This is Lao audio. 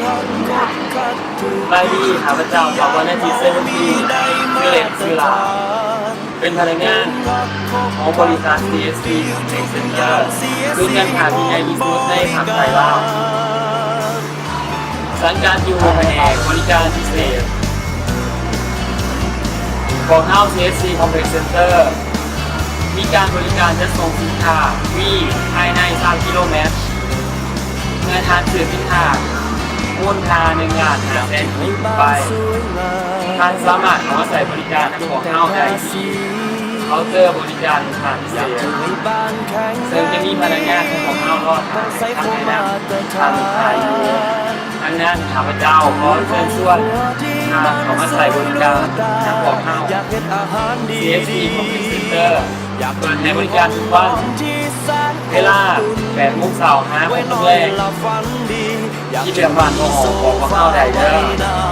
ສະບາຍດີ ຂ້າພະເຈົ້າ ທາວ ວັນນະຈິດ ເຊວະຕີ ຊື່ເຫຼັ້ນຊື່ລາວ ເປັນພະນັກງານຂອງບໍລິສັດ ຊີເອັສຊີ Contact Center ສູນການຄ້າທີ່ໃຫຍ່ທີ່ສຸດໃນພາກໃຕ້ລາວ ສັງກັດຢູ່ພະແນກບໍລິການພິເສດ. ພວກເຮົາ ຊີເອັສຊີ Contact Center ມີການບໍລິການຈັດສົ່ງສິນຄ້າຟຣີພາຍໃນສາມກິໂລແມັດ. ເມື່ອທ່ານຊື້ສິນຄ້າມູນຄ່າໜຶ່ງລ້ານຫ້າແສນກີບຂຶ້ນໄປ, ທ່ານສາມາດເຂົ້າມາໃຊ້ບໍລິການນຳພວກເຮົາໄດ້ທີ່ເຄົາເຕີບໍລິການລູກຄ້າພິເສດ, ເຊິ່ງຈະມີພະນັກງານຂອງພວກເຮົາລໍຖ້າໃຫ້ຄຳແນະນຳທ່ານລູກຄ້າຢູ່. ດັ່ງນັ້ນ ຂ້າພະເຈົ້າຂໍເຊີນຊວນທ່ານເຂົ້າມາໃຊ້ບໍລິການນຳພວກເຮົາ. ຊີເອັສຊີ Contact Center ເປີດໃຫ້ບໍລິການທຸກວັນ ເວລາແປດໂມງເຊົ້າຫາຫົກໂມງແລງ. ກິດຈະການບໍ່ອອກບອກພວກເຮົາໄດ້ເດີ.